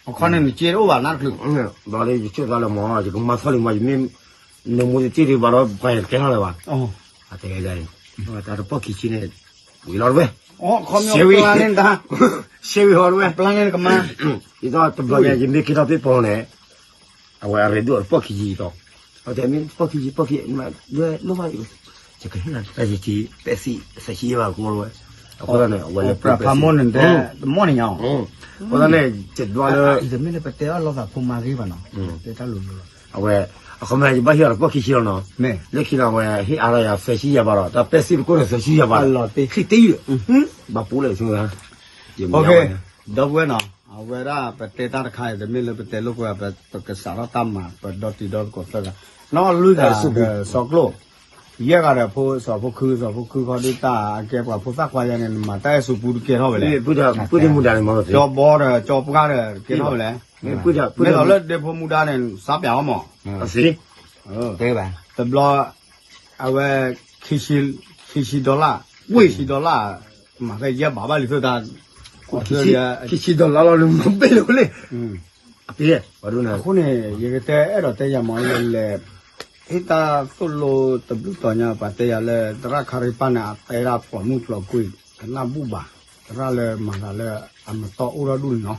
အခီန့ၣ်နစ့တအိၣ်ဘၣ်နၢ်တချုး, ဒီးလၢယဆိၣ်သးလၢမၤ ယကမၤထီၣ်လံမၤ ယမ့ၢ်, နမိၢ်တတ့ၢ်ဒံးဘၣ်ဒီး ပှၤယကဲထီၣ်လၢၤဘၣ်, အတဲဒ်အံၤ, တၢ်တပီၢ်ခံဆံန့ၣ်, ဝံၤလီၤတဝဲ, ရှဲဝံၤ, ရှဲဝံၤဟီတဝဲ, ဒ်သိးတဘျီညါ ယမ့ၢ်က့ၤထီၣ်ဖဲပီၤန့ၣ် အဝဲအရ့ဒိၣ်တပီၢ်ခံဆံတီၤ, အတဲမ့ၢ်တပီၢ်ခံဆံ ပီၢ်ခံ, ဒွဲလိၣ်ဘၣ်, ယကဟ့ၣ်နၤ သၢဆံ, သၢဆံယဲၢ်ဘၣ်ကီဝဲ, အဃိသတးန့ၣ် အဝဲလၢ ဖးမိၢ်န့ၣ်တဲ, တမီၢ်န့ၣ်ညါ, အဃိသတးန့ၣ် ယဒွးလၢ, တမ့ၢ်လၢပတဲအီၣ်လိာ်သးဖိမၤဂ့ၤဘၣ်နီၤ, တၢ်လိၤလိၤလီၤ, အဝဲ, အခီပညီ ယဘၣ်ဟ့ၣ်အီၤတပီၢ်ခံဆံလီၤနီၤ, လၢခံလီၤအဝဲ ဟ့ၣ်အါထီၣ်ယၤသၢဆံယဲၢ်ဘၣ်ဒီး တၢ်ပဲာ်စံၣ်တကိၢ်ဒီးသၢဆံယဲၢ်ဘၣ်, ခံတ့ၢ်, ဘၣ်ပူၤလဲၣ်ဆိ, ဒီပုၢ်ဝဲၢ်နီၤ, အဝဲဒၣ်ပတဲတၢ်တခါအံၤ တမ့ၢ်လၢပတဲလိာ်ကွဲ ပကစးထီၣ်တၢ်မၤ ပဒီတံၤဒီသကိးသၢဂၤ, နီၢ်လွံၢ်ဂၤဒီးစီၤကျိၣ်, ယဲၢ်ဂၤဒီးဖိစီၤဖိခု, စီၤဖိခုခီဒုးတၢ်အကဲပှၤဖိသၣ်ခွါယဲန့ၣ် နမၤတၢ်အဲၣ်စူပူတကဲထီၣ်ဝဲလဲၣ်, ကၠီဘီဒီးကၠီပှၢ်ဒီးကဲထီၣ်ဝဲလဲၣ်, မ့ၢ်လီၤလၢဒ့ဖိမူဒါန့ၣ် စးပၠးအီၤမး, တဘျီ အဝဲ ခံဆံ dollar, ခံဆံ dollar, မၤဖဲယဲၢ်ဘးဘၣ်လံသိးတၢ်, ခံဆံ dollar လီၤ နမၤဘဲၣ်လၢၤလံ, အဃိန့ၣ် ယကတဲအဲၣ်ဒိးတဲယၤမး ယလဲၤ ဟ့ၣ်တၢ်သိၣ်လိတဘျုးတီၤညါ ပှၤတဲယၤလၢ သရၣ်ခါရံပၢ်န့ၣ် အတဲဒၣ်ပိာ်မုၣ်ကျိၤကွံာ် ကနၣ်ဘူၣ်ဘၣ်, သရၣ်လၢမၤသးလၢအမတီၢ်အိၣ်ထီၣ်ဒူၣ်န့ၣ်နီၤ,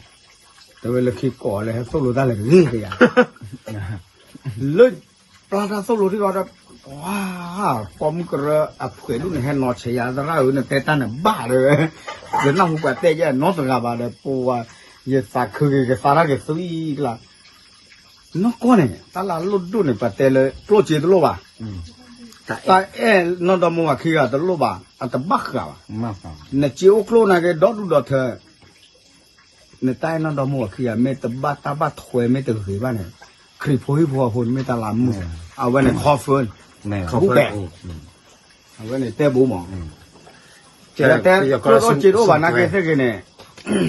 တဲဝဲလၢခံကိးလၢဟဲသိၣ်လိတၢ်လဲၤတဂ့ၤကယၤ လၢ ပျၢ်တၢ်သိၣ်လိထံဃီဒီး ပိာ်မုၣ်ကရၢအဖှဲးဒိၣ်န့ၣ် ဟဲနီၤဆဲးယၤ သရၣ်ဧၢ နတဲတၢ်န့ၣ်ဘၣ်ဒီး, ယနၢ်ဟူပှၤတဲယဲနီတဂၤဘၣ်ဒီး ပဝဲ ယသးခုက့ၤ ကသါတၢ်က့ၤသွံကျါ, နီၢ်ကီၢ်န့ၣ် တၢ်လၢအလိၣ်ဒိၣ်န့ၣ် ပှၤတဲလၢ ကျိၣ်စ့တလိၣ်ဘၣ်, တၢ်အဲၣ်နီၢ်ဒီမါဝၤခံဂၤတလိၣ်ဘၣ် အတဘၣ်ဃးဘၣ်, နစ့အိၣ်ကျိၣ်နာ်က့ ဒီဒူၣ်ဒီထၢ နတၢ်အဲၣ်နီၢ်ဒီမါဝၤခံဂၤ မ့ၢ်တဘၣ်တၢ်ဘၣ်ထွဲမ့ၢ်တဂ့ၤဘၣ်န့ၣ်, ခရံာ်ဖိဟံၣ်ဖိဃီဖိန့ၣ်မ့ၢ်တၢ်လၢအမုာ်, အဝဲန့ၣ် confirm, အဝဲန့ၣ်တဲဘူးမး, တဲကျိၣ်စ့တအိၣ်ဘၣ်နာ်က့သ့ၣ်ဂ့ၤန့ၣ်,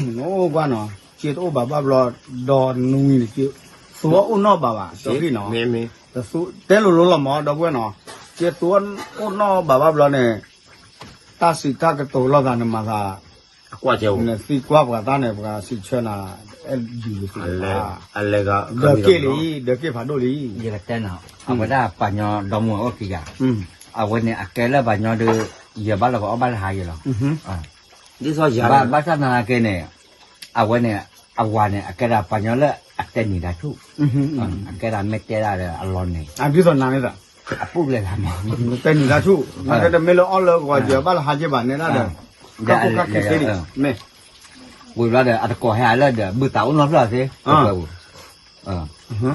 နအိၣ်ကွၢ်နီၤ စ့တအိၣ်ဘၣ်ဘၣ်ဘျီ ဒီနွံန့ၣ် သူအိၣ်နီၣ်ဘၣ်ဘၣ် ဒီးဂ့ၢ်နီၤ, တဲလိၤလိၤလီၤမး ဒီပုၢ်ဝဲၢ်နီၤ, စ့သူအိၣ်နီၣ်ဘၣ်ဘၣ်ဘျီန့ၣ် တၢ်စံးတၢ်ကတိၤလိာ်သးန့ၣ်မၤသး နသံကွၢ်ပှၤသးန့ၣ် ပှၤစံးဆၢနၤ အဲၣ်ဒုးသ့ၣ်, ဒၢးက့ၢ်လံ, ဒၢးက့ၢ်ဖးဒိၣ်လံ, ယကတဲနၤ, အဝဲဒၣ်ပှၤညီဒီမါဝၤအိၣ်ခံဂၤ, အဝဲန့ၣ်အကဲလၢပှၤညီဒီး ယဘၣ်လၢကအီၣ်ဘၣ်လၢဟါယဲလီၤ, ဘၣ်ဆၣ်သနာ်က့န့ၣ်, အဝဲန့ၣ် အဝၤန့ၣ် အကဲဒၣ်ပှၤညီလၢအတဲနံၤတၢ်ဆူၣ်, အကဲဒၣ်မ့ၢ်တဲဒၣ်ဒီးအလီၤန့ၣ်, အပုၢ်လဲၤလၢမး, တဲနံၤတၢ်ဆူၣ်, မ့ၢ်တဲတမ့ၢ်လၢအီၣ်လၢဂီၤယဘၣ်လၢဟါက့ဘၣ်နဲဒၣ်ဒီး, ကၢ်ခိၣ်ကၢ်ခံသ့န့ၣ်, မ့ၢ် ဝံၤဘျီဒီး အတကိးဟဲလၢဒီး ဘုသးအိၣ်နီတဖျၢၣ်သ့,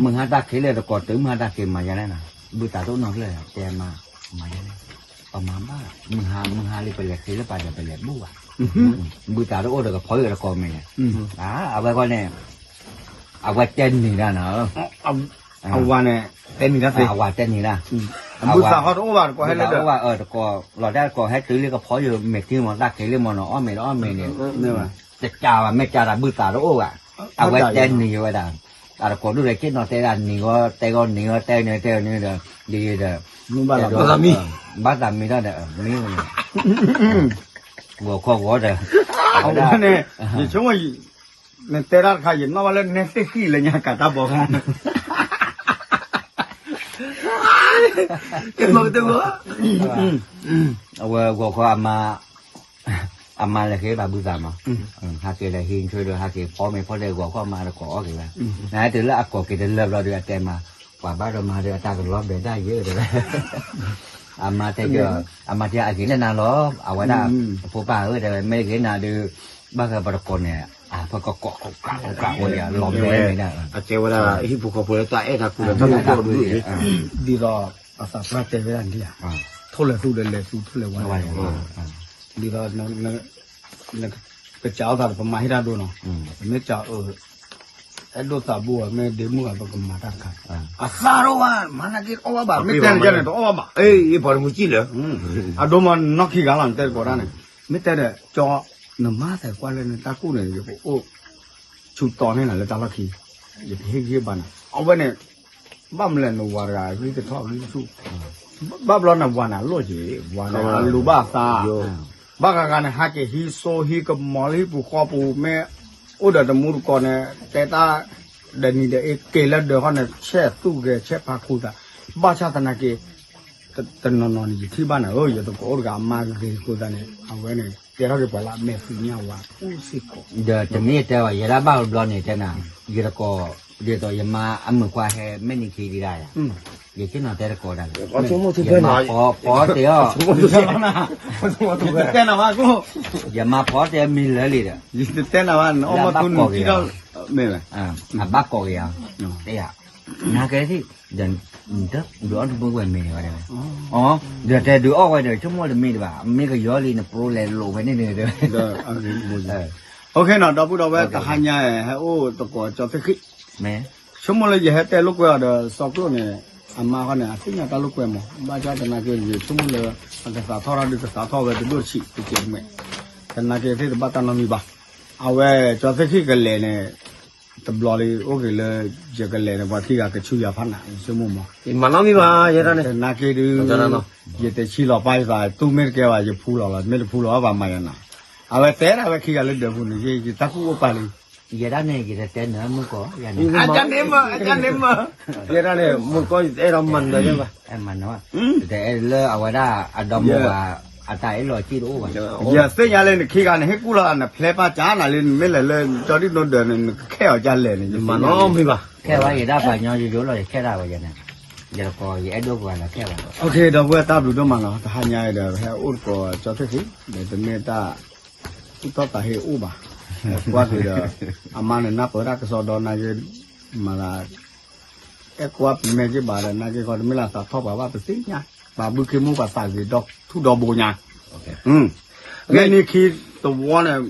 မုၢ်ဟါတၢ်ခံးလၢတကိးတုၤမုၢ်ဟါတၢ်ခံးမၤယါလဲၣ်နၤ, ဘုသးတအိၣ်နီတဖျၢၣ် တဲမၤ, မၤယါလဲၣ်, ပမၤဘၣ်, မုၢ်ဟါ မုၢ်ဟါလံပလဲၤခံးလၢပှၤဒီးပလဲၤဘူၣ်ဘၣ်, ဘုသးတအိၣ်ဒီးကဖီယိၣ်တကိးမဲာ်လဲၣ်, အဝဲဃီန့ၣ်, အဝဲတဲနံၤတၢ်နၤ, အဝၤန့ၣ်, တဲနံၤတၢ်သ့, အဝၤတဲနံၤတၢ်, ဘုသးဟီတအိၣ်ဘၣ်တကိးဟဲလၢဒီး, တကိးလီၤတၢ်တကိးဟဲတုၤလံကဖီယိၣ်မဲာ်ထံမး တၢ်ခံးလံမးနီၤ အီၣ်မ့ၤဒီးအီၣ်မ့ၤန့ၣ်, တကးဘၣ်မ့ၢ်ကးတၢ်ဘုသးတအိၣ်ဘၣ်, အဝဲတဲနံၤဝဲဒၣ်, တၢ်တကိးဒိၣ်ဒီးက့ၤနီၤတဲဒၣ်နံၤဂီၤ တဲဂီၤနံၤဂီၤ တဲန့ၣ်တဲန့ၣ်ဒီး, ဒီး, ဘၣ်သးမံထီၣ်ဒီး, မ့ၢ်, ဂီၤခီဂီၤဒီး, အဝဲန့ၣ်, ယဆိကမိၣ်, နတဲတၢ်တခါ ယနီၣ်ဘၣ်လၢနဲသ့ၣ်ဃံၣ်လၢညါကးတၢ်ဘီခါ, အဝဲဂီၤခီအမါ, အမါလဲၤဃ့ဘၣ်ဘုသးမး, ဟးက့ၤဒီးဟံးဆၢဒီး ဟးက့ၤဖီမ့ၤဖီတဲဂီၤခီၣ်မးတကိးအီၣ်က့ၤဝဲ, နတဲလၢအကိးက့ၤတလၢဘျီဒီးအတဲမး, ပှၤဘၣ်ဒီးမၤဒီးအတၢ်ကလီဘဲဒၣ်ယဲဒီး, အမါတဲ, အမါတဲအဂ့ၤန့ၣ်နၤလီၤ, အဝဲဒၣ်, အဖိပၢ်ဧၢတဲဝဲ မ့ၢ်ဂ့ၤနၤဒီး, ဘၣ်ဃးပတကိးန့ၣ်, အဖၢကကိးခိၣ်ကြၢ်ခိၣ်ကြၢ်ဝဲလံ လီၤဘဲမ့ၢ်ဒၣ်, အတဲဝဲဒၣ် ဟံၣ်ဖိဃီဖိလၢတၢ်အဲၣ်တၢ်ကွံလၢတၢ်ဒိၣ်ဒိၣ်ဒ်, ဒ်သိး, အသးပှၢ်တဲဝဲဒၣ်ဒ်ဧါ, ထိၣ်လဲၤသူဒီးလဲၤသူ ထိၣ်လဲၤဝါလဲၤဝါ, ဒ်သိး, ပစံးအီၤသးဒီးပမၤဟ့ၣ်တၢ်ဒိၣ်နီၤ, ပမ့ၢ်စံးအၢ, အဲၣ်ဒိးသးဘိဧါ မ့ၢ်ဒ့မုၣ်ဧါ ပကမၤတၢ်တခါ, အသးဒိၣ်ဝဲ မၤနာ်က့အီၣ်ဝဲဘၣ် မ့ၢ်တဲန့ၣ်ကဲန့ၣ် တအီၣ်ဝဲဘၣ်, အ့ ပှၤတမုၢ်စံၣ်လၢ, အဒိမးနီၢ်ခံဂၤလီၤ နတဲတကိးတၢ်န့ၣ်, မ့ၢ်တဲဒီး ကၠီ, နမါသးကွၢ်လၢနတၢ်ကူၣ်န့ၣ် ယကအိၣ်, ဆူတီန့ၣ်လၢတၢ်လီၢ်ခံ, ယကဟ့ၣ်ဂံၢ်ဟ့ၣ်ဘါနၤ အဝဲန့ၣ်, ဘၣ်မနုၤလဲၣ်နဝၤတဂၤဂံၢ်တထီၣ်ဂံၢ်တဆူၣ်, ဘၣ်ဘျီနဝၤန့ၣ်အလီၢ်က့ၤ, ဝၤန့ၣ်အလူၤဘၣ်အသး, ဘၣ်ဂၤဂၤန့ၣ် ဟးက့ၤဟံးစိဟံးကမီၤလၢဟံၣ်ပူၤဃီပူၤ မ့ၢ်အိၣ်ဒီးတမူတကိးန့ၣ် တဲတၢ်, ဒီးနံၤဒီးအ့ၣ်က့ၤလၢဒၢးခီန့ၣ် ဆဲးသူၣ်ဂဲၤဆဲးဖးခူသး, ဘၣ်ဆၣ်သနာ်က့ တနီၤနီၤန့ၣ် ယထံၣ်ဘၣ်နၤဧၢ ယတကိးအိၣ်တဂၤအမါဂ့ၤဃိသးန့ၣ် အဝဲန့ၣ် ကဲထီၣ်က့ၤပှၤလၢအမဲာ်သ့ၣ်ညါဝၤကူစ့ၢ်ကီး, ဒီးတမ့ၢ်တဲဝဲ ယဲဒၣ်ဘၣ်ဘျီန့ၣ်တဲနၤ, ယတကိး, ဒ်သိးယမါအမုၣ်ခွါဟဲမဲာ်နံၤခံဒံးဒၣ်ယၤ, ယဆ့ၣ်နီၤတဲတကိးဒၣ်လဲာ်, ယမါဖီတဲအီၤ, တဲနၤဘၣ်, ယမါဖီတဲမံၤလၢာ်လံဒီး, ယတဲနၤဘၣ် နအီၣ်မ့ၢ်ထူနံၤထံထီၣ်, မ့ၢ်, အဘၣ်ကိးက့ၤယၤ, တဲယၤ, နကဲထံၣ်, ဒုးအီၣ်တဘိဝဲမ့ၤဝဲဒၣ်, ဒီးတဲဒုးအီၣ်ဝဲဒီး ဆိကမိၣ်တမ့ၢ်တဘၣ် မ့ၢ်ကယီလံ နပရိလဲၤလိာ်ဝဲန့ၣ်, အဃိနီၤ ဒီပုၢ်ဒီဝဲၢ်တဟါညါ ဟဲအိၣ်သကိးကၠီသ့ၣ်ဃံၣ်, ဆိကမိၣ်လၢယဟဲတဲလိာ်ကွဲအီၤဒီး စီၤကျိၣ်န့ၣ် အမါဃီန့ၣ် အသ့ၣ်ညါတၢ်လိာ်ကွဲမး ဘၣ်ဆၣ်သနာ်က့ ယဆိကမိၣ်လၢ အကသးထီၣ်တၢ်ဒုးကသးထီၣ်ဝဲတဒိၣ်တဆံး တကဲးမဲာ်, သနာ်က့သ့ၣ်တဘၣ်တၢ်နီတမံၤဘၣ်, အဝဲကၠီသ့ၣ်ဃံၣ်ကလဲၤန့ၣ် တဘျီလံ အိၣ်က့ၤလၢ ယကလဲၤန့ၣ် ပှၤခံဂၤကဆူယၤဖးနး ယဆိကမိၣ်မး, မၤနီတမံၤဘၣ် ယဲဒၣ်န့ၣ် သနာ်က့ဒုး ယတဆံးလီၤပၢ်ယသး တူၢ်မ့ၢ်တကဲဘၣ် ယဖူလီၤလီၤ မ့ၢ်တဖူလီၤဘၣ်မၤယၤနၤ, အဝဲတဲဒၣ်ဝဲခံဂၤလၢဒၢးပူၤန့ၣ် ယတၢ်ကူၣ်အိၣ်ပာ်လံ, ယဲဒၣ်န့ၣ် ယတတဲနၢမုၢ်ကီၢ်, ယန့ၣ်မၢ ယဲဒၣ်န့ၣ် မုၢ်ကီၢ်ယတအဲၣ်ဒိးမၤနၢၤယဲဘၣ်, တအဲၣ်လၢအဝဲဒၣ်အဒီမိၢ်ဝၤ အတၢ်အဲၣ်လီၤစ့ၢ်တအိၣ်ဘၣ်, ယသ့ၣ်ညါလၢနခံဂၤန့ၣ် ဟ့ၣ်ကူၣ်လီၤနဖျဲပၢ်ကၢ်နၤလံ နမ့ၢ်လဲၤလၢ ကၠီဒံၣ်နိဒၢးန့ၣ် နကခဲအီၤကၢ်လဲၣ်န့ၣ် ယမၤနီတမံၤဘၣ်, ခဲဝဲယဲဒၣ်ပှၤညီယယိလီၤယခဲဒၣ်ဝဲယဲန့ၣ်, ယတကိး ယအဲၣ်ဒိးပှၤလီၤခဲဘၣ်, ဒီပုၢ်ဝဲၢ်တၢ်ဘျုးဒိၣ်မးလီၤ တဟါညါအံၤဒီး ဟဲအိၣ်သကိးကၠီသ့ၣ်ဃံၣ် ဒီးတမ့ၢ်တၢ် သူၣ်ထီၣ်သးဟ့အိၣ်ဘၣ်, ကွၢ်က့ၤဒီး အမါန့ၣ်နၢ်ပၢၢ်တၢ်ကစီဒီးနာ်က့ မၤသး အဲၣ်ကွၢ်ပမဲာ်က့ၤဘၣ်ဒီး နာ်က့ခီတမ့ၢ်လၢသးထီၣ်ပှၤဘၣ်ပသ့ၣ်ညါ, ပှၤဘုခ့မိၢ်ပှၤသးဂ့ၤဒီထူၣ်ဒီဘိညါ, မ့ၢ်နံၤခံတဝီန့ၣ်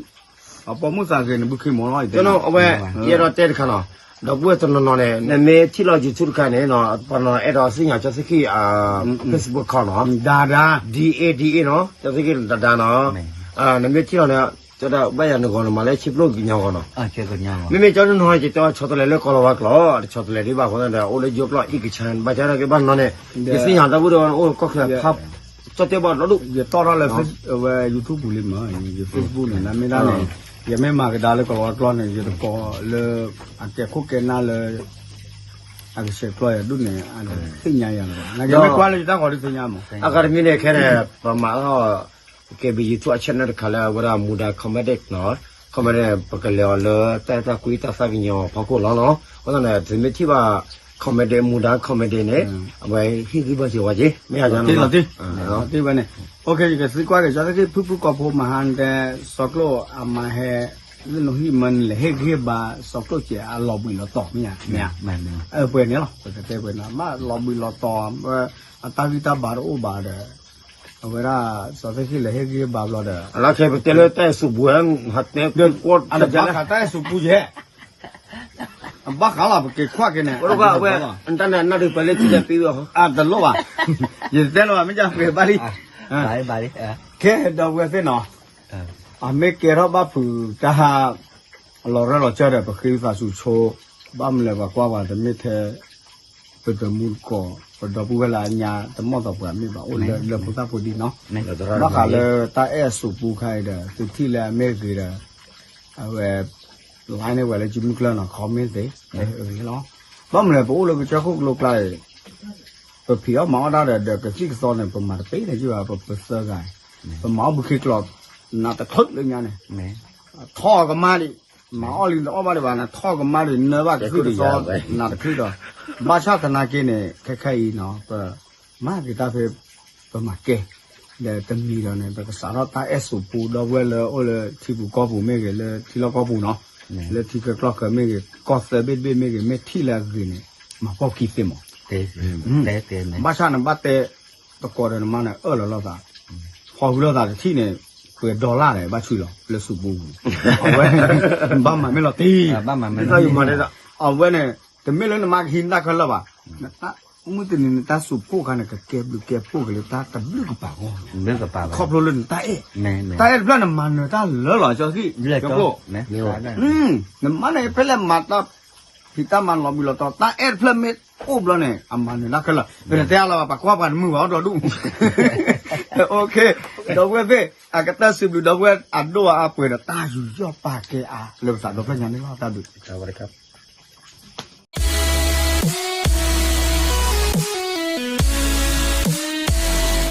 အပိာ်မုၣ်သးဂ့ၤန့ၣ် ဘုခ့မိၢ်လီၤ, အဝဲ ယအဲၣ်ဒိးတဲတခါနီၤ, ဒီပုၢ်ဝဲၢ်တနီၤနီၤန့ၣ် နမ့ၢ်ထံၣ်လီၤ YouTube တခါန့ၣ် ပှၤနီၤအဲၣ်ဒိးသ့ၣ်ညါကၠီသ့ၣ်ဃံၣ် Facebook ခီနီၤ, ဒါဒါ, D A D A နီၤ, ကၠီသ့ၣ်ဃံၣ်ဒါဒါနီၤ, နမ့ၢ်ထံၣ်လီၤန့ၣ် ကၠီဒၣ်ဘၣ်ယၤနဂီၢ်န့ၣ် မၤလၢဆံးပျိၢ်ကညီဂီၢ်နီၤ, မ့မ့ၢ်ကၠီနီၤနီၤ ယတဲဆီတလဲလၢကီၢ်လီၤဝါကျိာ် တဆီတလဲဒ်ဘၣ်အဃိသတးဒီး အိၣ်လၢယိၤကျိာ် အံၣ်ကဆၢ ဘၣ်ဆၣ်နာ်က့ဘၣ်နီၤန့ၣ် ယသ့ၣ်ညါဒီပုၢ်ဒီဝဲၢ်အိၣ်ကီၢ်ချၢဖး ကၠီတဲဘၣ်ဒီဒူၣ် ယတီၣ်ထီၣ်လၢ ဝဲ YouTube ပူၤလံမး ယ Facebook န့ၣ် နမ့ၢ်ဒၣ်န့ၣ် ယမ့ၢ်မၤကဒါလၢကီၢ်လီၤဝါကျိာ်န့ၣ် ယတကိးလၢ အကဲခိၣ်ကဲနၢ်လၢ အကဆဲးကျိးယၤဒူၣ်န့ၣ် အသ့ၣ်ညါယၤလီၤ, နမ့ၢ်ကွၢ်လၢယတၢ်ဂီၤဒ်သ့ၣ်ညါမး, အဂၤတမံၤန့ၣ် ခဲန့ၣ် ပမၤထီၣ် ကဲဘျုး YouTube channel တခါလၢအဝဲဒၣ် မူဒါ comedy နီၤ, comedy ပကလဲၤအီၤလၢတၢ်အဲၣ်တၢ်ကွံ တၢ်သးကညီၤဖီခိၣ်လီၤနီၤ, အဃိသတးန့ၣ် သုမ့ၢ်ထံၣ်ဘၣ် comedy မူဒါ comedy န့ၣ် အဝဲဟ့ၣ်ဂံၢ်ဘၣ်စၢၤဝဲက့ၤ မ့ၢ်ယၤန့ၣ် တ့ဝဲန့ၣ်, ယကသံကွၢ်က့ၤ ကၠီသ့ၣ်ဃံၣ် ဖုဖုကီၢ်ဖိမဟါနတဲ စီၤကျိာ်အမါဟဲ လၢနဟံၣ်မၢနလဲၤဟ့ၣ်ဂံၢ်ဟ့ၣ်ဘါ စီၤကျိာ်စဲးအလီၤဘှံးလီၤတီၤမ့ၢ်ဧါ, မ့ၢ်ဧါ, ပှဲၤန့ၣ်လီၤ ပကတဲပှဲၤန့ၣ် ဘၣ်လီၤဘှံးလီၤတီၤ အတၢ်ဂံၢ်တၢ်ဘါတအိၣ်ဘၣ်ဒီး အဝဲဒၣ် စီၤသ့ၣ်ဃံၣ်လဲၤဟ့ၣ်ဂံၢ်ဟ့ၣ်ဘါဘျီဒီး အလၢခဲပတဲလၢတၢ်အဲၣ်စူးပူၤ ဟဲတဲကွီၢ် အတဘၣ်ဃးတၢ်အဲၣ်စူးပူၤယဲၢ် အဘၣ်ဃးလီၤ ပက့ၤခွါက့ၤန့ၣ် အဝဲ တၢ်န့ၣ် နၢ်ဒုးပှၤလၢထံၣ်တၢ်ပ့ၤဝဲ အတလိၣ်ဘၣ် ယတတဲလၢၤဘၣ် မ့ၢ်ကပှဲၤဘၣ်လံ ခဲဒီပုၢ်ဝဲၢ်သ့ၣ်နီၤ အမ့ၢ်ကဲထီၣ်ဘၣ်ဖုးတၢ် လီၤရၢၢ်လီၤစၢၢ်ဒီး ပဃ့သးစူၤဆိ ဘၣ်မနုၤလဲၣ် ပှၤကွၢ်ပှၤတမ့ၢ်ထဲ ပတမူတကိး ပဒီပုၢ်ဝဲၢ်လၢအညါ တမီၢ်သီပှၤမ့ၢ်ဘၣ် အိၣ်လၢလၢဖိသၣ်ဖိဒံးနီၤ ဘၣ်ဃးလၢတၢ်အဲၣ်အစူးပူခါအံၤဒီး သုထံၣ်လၢအမ့ၢ်ဂ့ၤဒီး အဝဲ line န့ၢ်ဝဲလၢကမုၢ်ကျၢၢ်နီၤ comment သ့ အဂ့ၤလီၤ ဘၣ်မနုၤလဲၣ် ပအိၣ်လၢကစၢၢ်ခိၣ်ကလိကျါအံၤ ပဖံးအီၣ်မၤအီၣ်တၢ်ဒီး ဒီးကသံၣ်ကသီန့ၣ် ပမၤတပ့ၤန့ၣ်က့ဘၣ် ပပသၢဂၤအံၤ ပမၤအီၣ်ဘုခ့ကျိာ် နးတချုးလၢညါန့ၣ်, ထီၣ်ကမၣ်ဒံး, မၤအီၣ်လံတအီၣ်ဘၣ်ဒံးဘၣ် နထီၣ်ကမၣ်ဒံး နၢဘၣ်ကသံၣ်ကသီ နးတချုးဒီး, ဘၣ်ဆၣ်သနာ်က့န့ၣ် ခဲခဲအံၤနီၤ ပမၤက့ၤတၢ်ဖဲ ပမၤကဲ ဒီးတမံၤဒီးန့ၣ် ပကစးထီၣ်တၢ်အဲၣ်စူးပူ ဒီပုၢ်ဝဲၢ်လၢအိၣ်လၢထံပူၤကီၢ်ပူၤမ့ၢ်ဂ့ၤ လၢထံလီၢ်ကီၢ်ပူၤနီၤ, လၢထံချၢကီၢ်ချၢမ့ၢ်ဂ့ၤ ကီၢ်သၢဘ့ၣ်တဘ့ၣ်မ့ၢ်ဂ့ၤ မ့ၢ်ထံၣ်လၢအဂ့ၤန့ၣ် မၤပိာ်ခံသ့မး, ဘၣ်ဆၣ်နဘၣ်တဲ တကိးဒီးနမါန့ၣ် အၢၣ်လီၤလိာ်သး, ဖီၣ်ဃုာ်လိာ်သးတထံၣ်န့ၣ် ပှဲၤဒီလၣ်ဒီး ဘၣ်ဆူၣ်လီၤ လၢစူးပူပူၤ, အဝဲ ဘၣ်မၤမ့ၢ်လီၤတံၢ်, အဝဲန့ၣ် တမ့ၢ်လၢနမါကဟံးနတၢ်ခဲလၢာ်ဘၣ်, မုၢ်တနံၤနတၢ်စူးဖှိၣ်ခါန့ၣ် ကကဲဘျုးကဲဖှိၣ်က့ၤလၢတၢ်တဘျုးကပၤအဂီၢ်, ခီဖျိလၢနတၢ်အဲၣ်, တၢ်အဲၣ်တဖျၢၣ်နမၤနၢၤတၢ်လၢာ်လီၤ ကၠီသံၣ်, နမါန့ၣ် ဖဲလဲၣ်မၤတၢ် ဖံးတၢ်မၤလီၤဘှံးလီၤတီၤ တၢ်အဲၣ်တဖျၢၣ်မ့ၢ်အိၣ်ဘျီန့ၣ် အမၤနၢၤတၢ်ခဲလၢာ်, ပနတဲအါလီၤဘၣ် ပှၤကွၢ်ပှၤတမုာ်ဘၣ်အီၤဒီဒူၣ်, ဒီပုၢ်ဝဲၢ်သ့ၣ် အကတၢၢ်စံးဘျုးဒီပုၢ်ဝဲၢ်အဒိၣ်အါပှဲၤဒီးတၢ်ယူးယီၣ်ပာ်ကဲအါ လၢပသးဒီဖျၢၣ်ညါန့ၣ်လီၤ တၢ်ဘျုး